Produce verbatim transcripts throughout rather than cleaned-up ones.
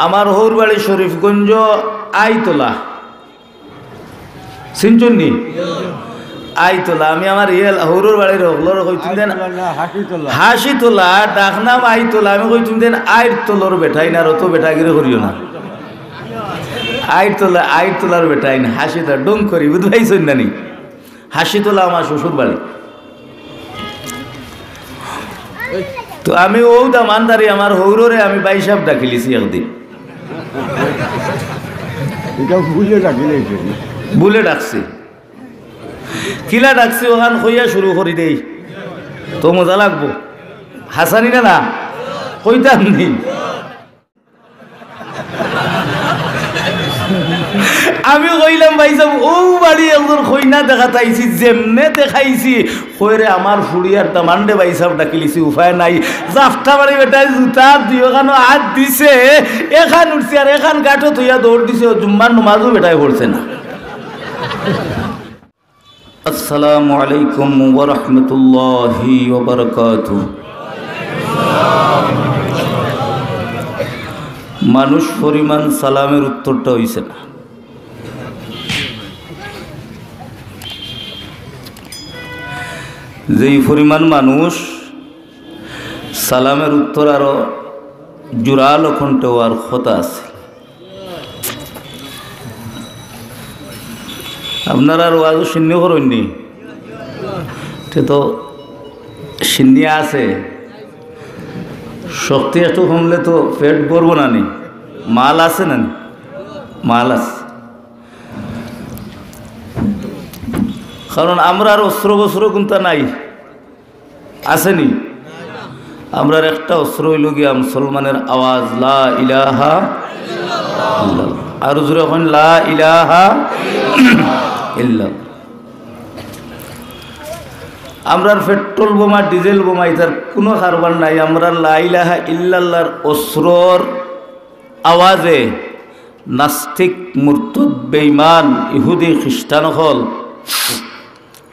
আমার হউর বাড়ি শরীফগঞ্জ আইতলা। চিনছইন নি? আইতলা। আমি আমার ইয়েল হউরর বাড়ির হকলর কইতুম দেন আইতলা না, হাসিতলা। হাসিতলা, ডাকনাম আইতলা। আমি কইতুম দেন আইর তলর বেটাইন, আর অত বেটাগিরি করিও না। আইর তলা, আইর তলার বেটাইন, হাসিতলা, ডুম করি, বুঝ পাইছইন না নি? হাসিতলা আমার শ্বশুর বাড়ি। তো আমি অউ দামান্দারি আমার হউররে আমি ভাইসাব ডাকিলিছি একদিন। ইটা ভুলে ডাকিলিছি। ভুলে ডাকছি। কিলা ডাকছি অখান কইয়া শুরু করি দেই। তো মজা লাগবো। হাসানি না না? কইতাম নি। আমি কইলাম, "ভাইসাব, অউ বাড়ি একজন কইনা দেখাত আইছি, যেমনে দেখাইছি।" কইরে, "আমার ফুড়িয়ার দামান্দরে ভাইসাব ডাকিলিছি, উপায় নাই।" জাফটা বাড়ি বেটায় জুতা দুইওখানো আত দিছে, এখান উঠছে আর এখান গাটো থইয়া দৌড় দিছে, ও জুম্মার নমাজও বেটায় পড়ছে না। আসসালামু আলাইকুম ওয়া রাহমাতুল্লাহি ওয়া বারাকাতুহু। মানুষ পরিমাণ সালামের উত্তরটা অইছে না। যেই পরিমাণ মানুষ, সালামের উত্তর আরো জোরালো কণ্ঠে অওয়ার কথা আছে। আপনারার ওয়াজও শিন্নি করইন নি? তে তো শিন্নি আছে। শক্তি একটু কমলে তো পেট ভরবো না নি? মাল আছে না নি? মাল আছে। কারণ আমরার অস্ত্র বস্ত্র কুন্তা নাই। আছে নি? আমরার একটা অস্ত্র অইলো গিয়া মুসলমানের আওয়াজ, লা ইলাহা ইল্লাল্লাহ। আরো জোরে কইন, লা ইলাহা ইল্লাল্লাহ। আমরার পেট্রোল বোমা, ডিজেল বোমা, ইতার কুনু কারবার নাই। আমরার লা ইলাহা ইল্লাল্লাহর অস্ত্রর আওয়াজে নাস্তিক, মুরতদ, বেঈমান, ইহুদি, খ্রিস্টান অকল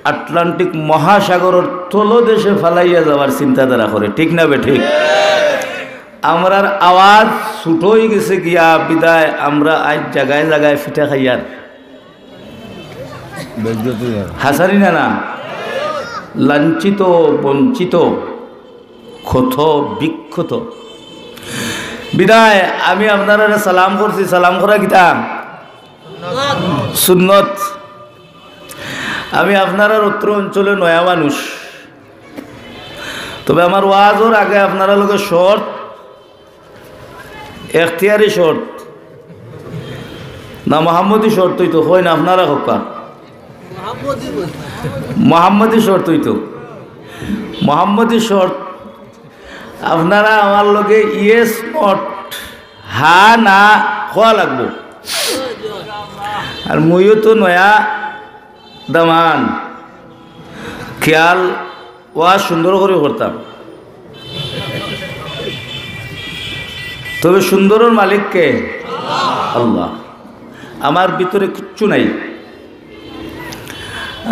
আটলান্টিক মহাসাগরর তলদেশে ফালাইয়া যাওয়ার চিন্তাধারা করে, ঠিক না বেঠিক? আমরার আওয়াজ ছুটো অইগেছে গিয়া, বিদায় আমরা আইজ জাগায় জাগায় ফিটা খাইয়ার। হাসানি না না? লাঞ্ছিত, বঞ্চিত, ক্ষত বিক্ষত। বিদায় আমি আপনারারে সালাম করছি, সালাম করা কিতা? সুন্নত। আমি আপনারার অত্র অঞ্চলে নয়া মানুষ, তবে আমার ওয়াজর আগে আপনারার লগে শর্ত, এখতিয়ারি শর্ত না মোহাম্মদী শর্ত অইতো, কইন আপনারা কউক্কা। মোহাম্মদী শর্ত অইতো, মোহাম্মদী শর্ত। আপনারা আমার লগে yes not, হা না কওয়া লাগবো। আর মুইও তো নয়া দামান, খেয়াল ওয়াজ সুন্দর করি করতাম। তবে সুন্দরর মালিক কে? আল্লাহ। আমার ভিতরে কিচ্ছু নাই।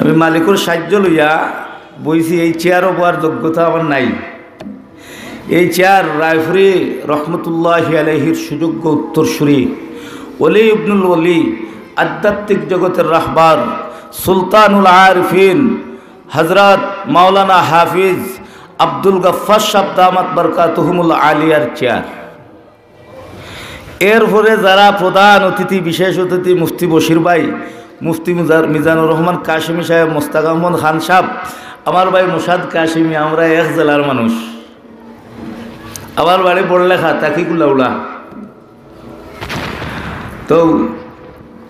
আমি মালিকর সাহায্য লইয়া বইছি, এই চেয়ারও বওয়ার যোগ্যতা আমার নাই। এই চেয়ার রায়পুরী রহমতুল্লাহি আলাইহির সুযোগ্য উত্তরসূরি, ওলি ইবনুল ওলি, আধ্যাত্মিক জগতের রাহবার, সুলতানুল আরিফিন, হযরত মাওলানা হাফিজ আব্দুল গফফার সাহেব দামাত বারকাতুহুমুল আলিয়ার চেয়ার। এরপরে যারা প্রধান অতিথি, বিশেষ অতিথি, মুফতি বশির ভাই, মুফতি মুজার-, মিজানুর রহমান কাশিমি সাহেব, মোস্তাক আহমদ খান সাহেব, আমার ভাই মুসাদ কাশিমি, আমরা এক জেলার মানুষ। আমার বাড়ি বড়লেখা, তাকি কুলাউড়া। তো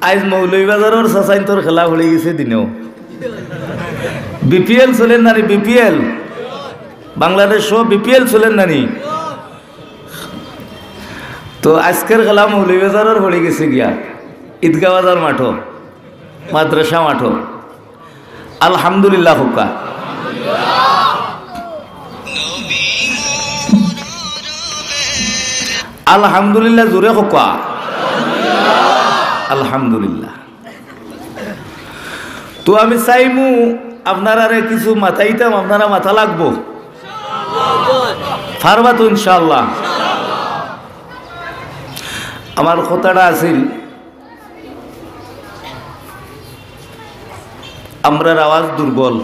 আইজ মৌলভীবাজারর চাচাইন্তর খেলা পড়ি গেছে দিনেও। বিপিএল চলের না নি? বিপিএল, বাংলাদেশ সহ বিপিএল চলের না নি? তো আজকের খেলা মৌলভীবাজারর পড়ি গেছে গিয়া ঈদগাহ বাজার মাঠো, মাদ্রাসা মাঠো। আলহামদুলিল্লাহ কউক্কা। আলহামদুলিল্লাহ জোরে কউক্কা। আলহামদুলিল্লাহ। তো আমি চাইমু আপনারারে কিছু মাতাইতাম, আপনারা মাতা লাগবো। পারবা তো ইনশাআল্লাহ? আমার কথাটা আছিল, আমরার আওয়াজ দুর্বল,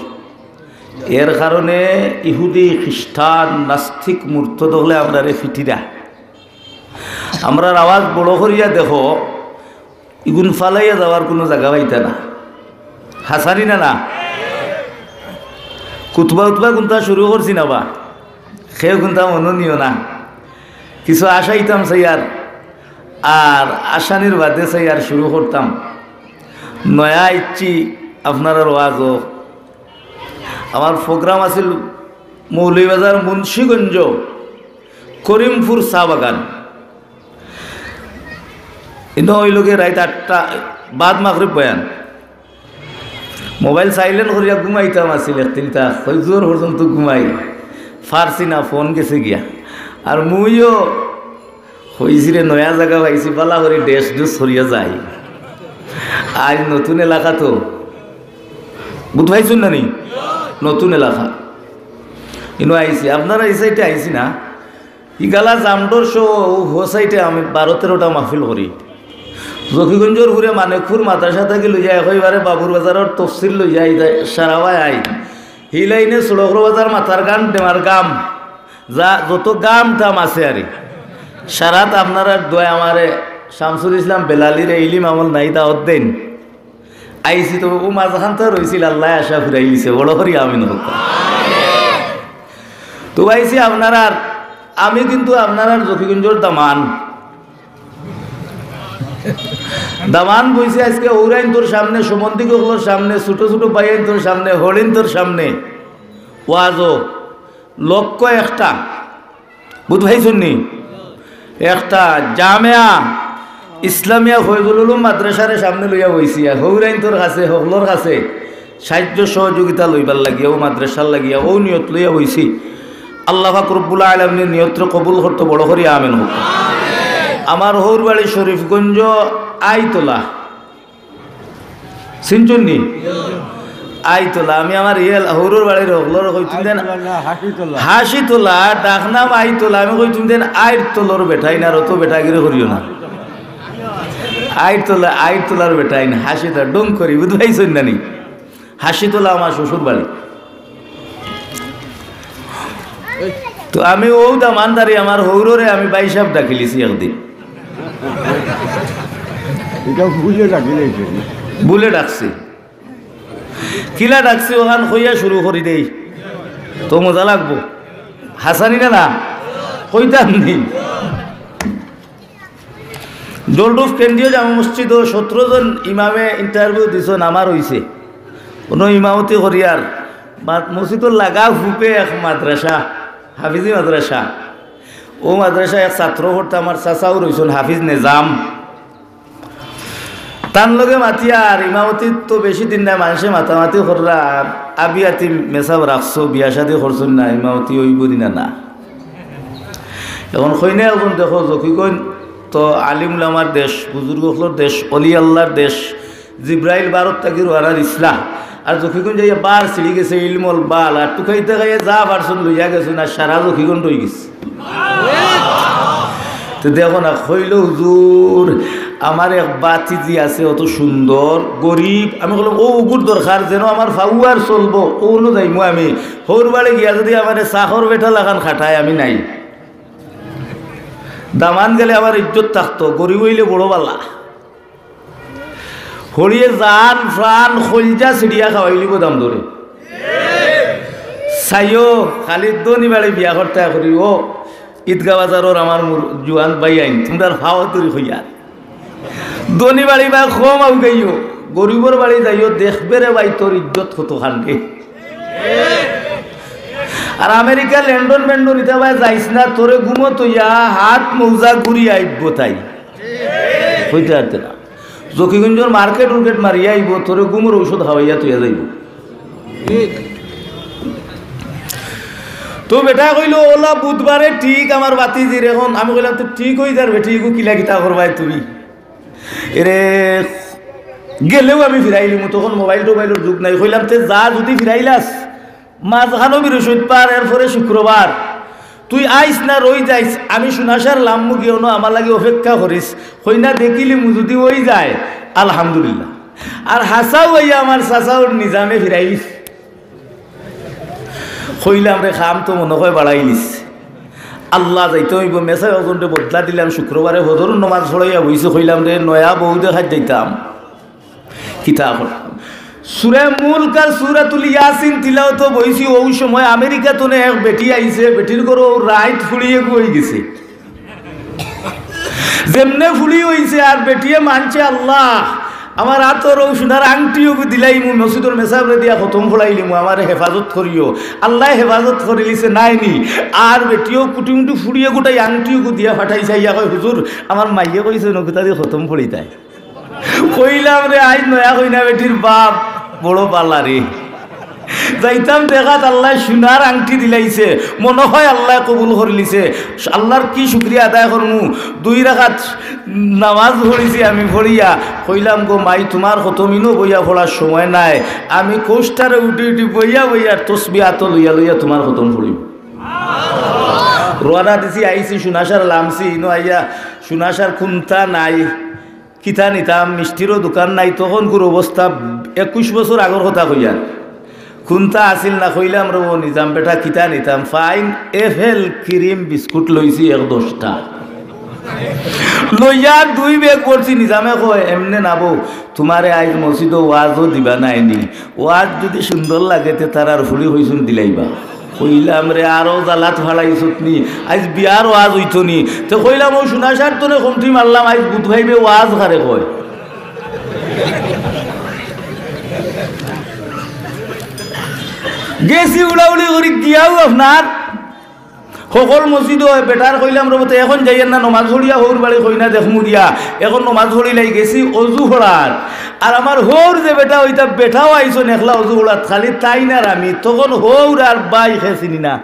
এর কারণে ইহুদি, খ্রিস্টান, নাস্তিক, মুরতাদ অকলে আমরারে ফিটিরা। আমরার আওয়াজ বড় করিয়া দেখো, ইগুন ফালাইয়া যাওয়ার কুনু জাগা পাইতা না। হাছানি না না? খুতবা উতবা কুনতা শুরু করছি না বা? কেউ কুনতা মনো নিও না। কিছু আশাইতাম চাইয়ার, আর আশানির বাদে চাইয়ার শুরু করতাম। নয়া আইছি আপনারার ওয়াজো। আমার program আছিল মৌলভীবাজার, মুন্সিগঞ্জ, করিমপুর চা বাগান। ইনো অইলোগি রাইত আটটা বাদ মাগরিব বয়ান। Mobile silent করিয়া ঘুমাইতাম আছিল এক তিনটা, ফজর পর্যন্ত ঘুমাই পারছি না, phone গেছে গিয়া। আর মুইও কইছি রে, নয়া জাগা পাইছি, বালা করি ডেস ডুস করিয়া যাই। আইজ নতুন এলাকা তো, বুঝ পাইছইন না নি? নতুন এলাকা। ইনো আইছি, আপনারা ই side-এ আইছি না? ইগালা জামডর সহ হো side-এ আমি বারো তেরোটা মাহফিল করি। জকিগঞ্জর হুরে মানিকপুর মাদ্রাসা থাকি লইয়া একেবারে বাবুর বাজারর তফসির লইয়া ইদা সারাবায় আই। হি লাইনে সড়কর বাজার, মাথার গাম, ডেমার গাম, যা যত গাম টাম আছে আরি। সারাত আপনারার দোয়ায় আমারে শামসুল ইসলাম বেলালিরে ইলিম আমল নাই দাওয়াত দেইন। আইছি তো ও মাঝখান তো রইছিল, আল্লায় আশা ফুরাই দিছে, বড় করি আমিন কউক্কা। তো আইছি আপনারার, আমি কিন্তু আপনারার জকিগঞ্জর দামান। দামান বইছি আইজকে হউরাইন্তর সামনে, সম্বন্ধিক অকলর সামনে, ছোট ছোট ভাইয়াইন্তর সামনে, হড়িন্তর সামনে। ওয়াজো লক্ষ্য একটা, বুঝ পাইছইন নি? একটা জামেয়া ইসলামিয়া ফয়জুল উলুম মাদ্রাসারে সামনে লইয়া বইছি, আর হউরাইন্তর কাছে, হকলর কাছে সাহায্য সহযোগিতা লইবার লাগিয়া, অউ মাদ্রাসার লাগিয়া, অউ নিয়ত লইয়া বইছি। আল্লাহ পাক রব্বুল আলামিনে নিয়তরে কবুল করতো, বড় করি আমিন কউক্কা। আমার হউর বাড়ি শরীফগঞ্জ আইতলা, চিনছইন নি? আইতলা, আমি আমার ইয়ে হউরর বাড়ির হকলর কইতুম দেন আইতলা না, হাসিতলা। হাসিতলা, ডাকনাম আইতলা, আমি কইতুম দেন আইর তলর বেটাইন, আর অত বেটাগিরি করিও না। আইতলা, আইতলার বেটাইন, হাসিতলা, ডুম করি, বুঝ পাইছইন না নি? হাসিতলা আমার শ্বশুর বাড়ি। তো আমি অউ দামানদারি আমার হউররে আমি ভাইসাব ডাকিলিছি একদিন। ইটা ভুলে ডাকিলিছি। ভুলে ডাকছি। কিলা ডাকছি অখান কইয়া শুরু করি দেই। তো মজা লাগবো। হাছানি না না? কইতাম নি? জলডুফ কেন্দ্রীয় জামে মসজিদো সতরো জন ইমামে interview দিছইন, আমার অইছে। কুনু ইমামতি করিয়ার মা-, মসজিদর লাগা ফুপে এক মাদ্রাসা, হাফিজি মাদ্রাসা। অউ মাদ্রাসায় এক ছাত্র পড়তা, আমার চাচাও রইছইন, হাফিজ নিজাম। তান লগে মাতিয়ার, ইমামতিত তো বেশি দিন নাই, মানষে মাতামাতি কররা, আবি আতিম মেসাব রাখছো, বিয়া শাদি করছইন না, ইমামতি অইবো নি না না? এখন কইনে এখন দেখো, জকিগঞ্জ তো আলিম উলামার দেশ, বুজুর্গ অকলর দেশ, অলি আল্লার দেশ। জিব্রাইল ভারত থাকি রওয়ানা দিছলা, আর জকিগঞ্জ যাইয়া বার ছিড়ি গেছে, ইলমর বাল, আর টুকাইতে গাইয়া যা পারছইন লইয়া গেছইন, আর সারা জকিগঞ্জ রই গেছে। তো দেখো না, কইলো, "হুজুর, আমার এক বাতিজি আছে, অত সুন্দর, গরিব।" আমি কইলাম, "অউ অগুর দরকার, যেন আমার ফাউয়ার চলবো, অউ নু যাইমু আমি। হউর বাড়ি গিয়া যুদি আমারে চাকর বেটা লাখান খাটায়, আমি নাই।" দামান গেলে আমার ইজ্জত থাকতো, গরিব অইলে বড় বালা। হড়িয়ে জান, প্রাণ, কইলজা ছিড়িয়া খাওয়াইলিবো দাম ধরে। চাইও, খালি ধনী বাড়ি বিয়া করতায় করি, ও ঈদগাহ বাজারর আমার মুর-, জুয়ান ভাইয়াইন, তুমরার ফাও ধরি কইয়ার। ধনী বাড়ি বা কম আউগাইও, গরিবর বাড়ি যাইও, দেখবে রে ভাই, তোর ইজ্জত কত খান্ডে। আর আমেরিকা, লন্ডন, মেন্ডন, ইতা বায় যাইস না, তোরে ঘুমো থইয়া হাত মৌজা ঘুরি আইবো তাই। কইতে পারতে না। জকিগঞ্জর মার্কেট উর্কেট মারিয়া আইবো, তোরে ঘুমর ঔষধ খাওয়াইয়া থইয়া যাইবো। তো বেটায় কইলো, "অলা বুধবারে ঠিক আমার বাতিজির।" এখন আমি কইলাম, "তো ঠিক অই যার বেটি, ইগু কিলা কিতা করবায় তুমি?" এরে গেলেও আমি ফিরাইলিমু, তখন মোবাইল টোবাইলর যুগ নাই। কইলাম, "তে যা, যুদি ফিরাইলাস, মাঝখানো বৃহস্পতিবার, এরপরে শুক্রবার, তুই আইস না রই যাইস, আমি সুনাশার লামমু গিয়া অনো আমার লাগি অপেক্ষা করিস, কইনা দেখিলিমু যুদি অই যায়, আলহামদুলিল্লাহ। আর হাছাউ আইয়া আমার চাচাউর নিজামে ফিরাইলিস। কইলাম রে, কাম তো মনো কয় বাড়াইলিস। আল্লাহ যাইতে অইবো, মেসাব অকলরে বদলা দিলাম, শুক্রবারে ফজরর নমাজ পড়াইয়া বইছি, কইলাম রে, নয়া বউ দেখাত যাইতাম। কিতা করতাম? সূরা মুলক আর সূরাতুল ইয়াসিন তিলাওয়াতো বইছি, অউ সময় আমেরিকা থনে এক বেটি আইছে, বেটির ঘরো রাইত ফুড়ি এগু অইগেছে। যেমনে ফুড়ি অইছে আর বেটিয়ে মানছে, আল্লাহ, আমার আতর অউ সোনার আংটিওগু দিলাইমু, মসজিদর মেসাবরে দিয়া খতম পড়াইলিমু, আমারে হেফাজত করিও। আল্লায় হেফাজত করিলিছে নায়নি। আর বেটিও কুটিমুটি ফুড়ি এগুটাই আংটিওগু দিয়া ফাটাইছে, আইয়া কয়, "হুজুর, আমার মাইয়ে কইছে নকুতা দি খতম পড়িতায়।" কইলাম রে, আইজ নয়া কইনা বেটির বাপ, বড় বালা রে। যাইতাম দেখাত আল্লায় সোনার আংটি দিলাইছে, মনো কয় আল্লায় কবুল করিলিছে। আল্লার কি শুকরিয়া আদায় করমু? দুই রাকাত নামাজ পড়িছি আমি পড়িয়া, কইলাম, "গো মাই, তুমার খতম ইনো বইয়া পড়ার সময় নাই, আমি কোষ্টারে উঠি উঠি বইয়া বইয়া তসবি আতো লইয়া লইয়া তুমার খতম পড়িমু।" রওয়ানা দিছি, আইছি, সুনাশার লামছি, ইনো আইয়া সুনাশার কুন্তা নাই। কিতা নিতাম, মিষ্টিরও দোকান নাই, তখনকুর অবস্থা একুশ বছর আগর কথা কইয়ার। কুন্তা আছিল না, কইলাম রে, ও নিজাম বেটা, কিতা নিতাম? ফাইন এফেল ক্রিম বিস্কুট লইছি এক দশটা। লইয়া দুই ব্যাগ ভরছি, নিজামে কয়, "এমনে না বউ, তুমারে আইজ মসজিদো ওয়াজও দিবা নায়নি, ওয়াজ যুদি সুন্দর লাগে তে তারার ফুড়ি কইছুন দিলাইবা।" কইলাম রে, আরো জ্বালাত ফালাইছত নি, আইজ বিয়ার ওয়াজ অইতো নি। তে কইলাম, "অউ সুনাশার থনে কমটি মারলাম, আইজ বুধ ভাইবে ওয়াজ কারে কয়।" গেছি উড়াউড়ি করি গিয়াও আপনার হকল মসজিদো বেটার কইলাম, "রবতে এখন যাইয়ের না, নমাজ পড়িয়া হউর বাড়ি কইনা দেখমু দিয়া।" এখন নমাজ পড়িলাই গেছি অজু পড়ার। আর আমার হউর যে বেটা, অইতা বেটাও আইছইন একলা অজু পড়াত, খালি তাইন আর আমি। তখন হউর আর ভাই কে চিনি না।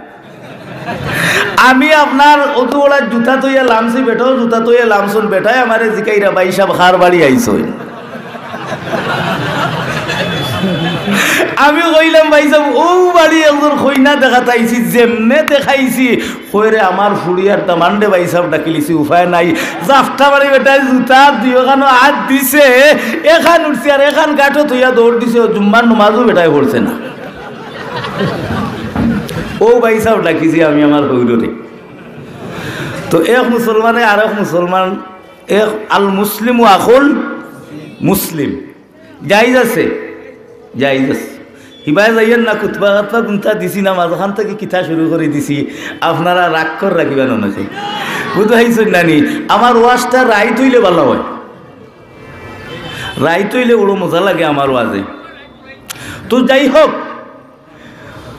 আমি আপনার অজু পড়ার জুতা থইয়া লামছি, বেটাও জুতা থইয়া লামছইন। বেটায় আমারে জিকাইরা, "ভাইসাব, কার বাড়ি আইছইন?" আমি কইলাম, "ভাইসাব, অউ বাড়ি একজন কইনা দেখাত আইছি, যেমনে দেখাইছি।" কইরে, "আমার ফুড়ি আর দামান্দরে ভাইসাব ডাকিলিছি, উপায় নাই।" জাফটা বাড়ি বেটায় জুতা দুইওখানো আত দিছে, এখান উঠছে আর এখান গাটো থইয়া দৌড় দিছে, অউ জুম্মার নমাজও বেটায় পড়ছে না। অউ ভাইসাব ডাকিছি আমি আমার হউররে। তো এক মুসলমানে আরক মুসলমান, এক আল মুসলিমু আখুল মুসলিম। জায়েজ আছে, জায়েজ আছে। হিবায় যাইয়ের না, খুতবা-খাতবা কুন্তা দিছি না, মাঝখান থাকি কিতা শুরু করি দিছি, আপনারা রাগ করি রাখিবা না অনেকে। বুঝাইছইন না নি? আমার ওয়াজটা রাইত অইলে ভালা অয়, রাইত অইলে বড় মজা লাগে আমার ওয়াজে। তো যাই হোক,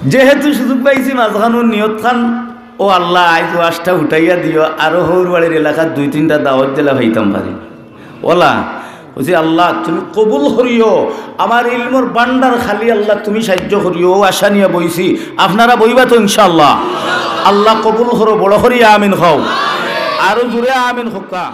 যেহেতু সুযোগ পাইছি, মাঝখানো নিয়ত খান, "ও আল্লাহ, আইজ ওয়াজটা উঠাইয়া দিও, আরো হউর বাড়ির এলাকাত দুই তিনটা দাওয়াত দিলা পাইতাম পারি।" ওলা কইছি, "আল্লাহ, তুমি কবুল করিও, আমার ইলমর ভান্ডার খালি, আল্লাহ, তুমি সাহায্য করিও।" অউ আশা নিয়া বইছি, আপনারা বইবা তো ইনশাআল্লাহ? আল্লাহ কবুল করো, বড় করি আমিন কও, আরো জোরে আমিন কউক্কা।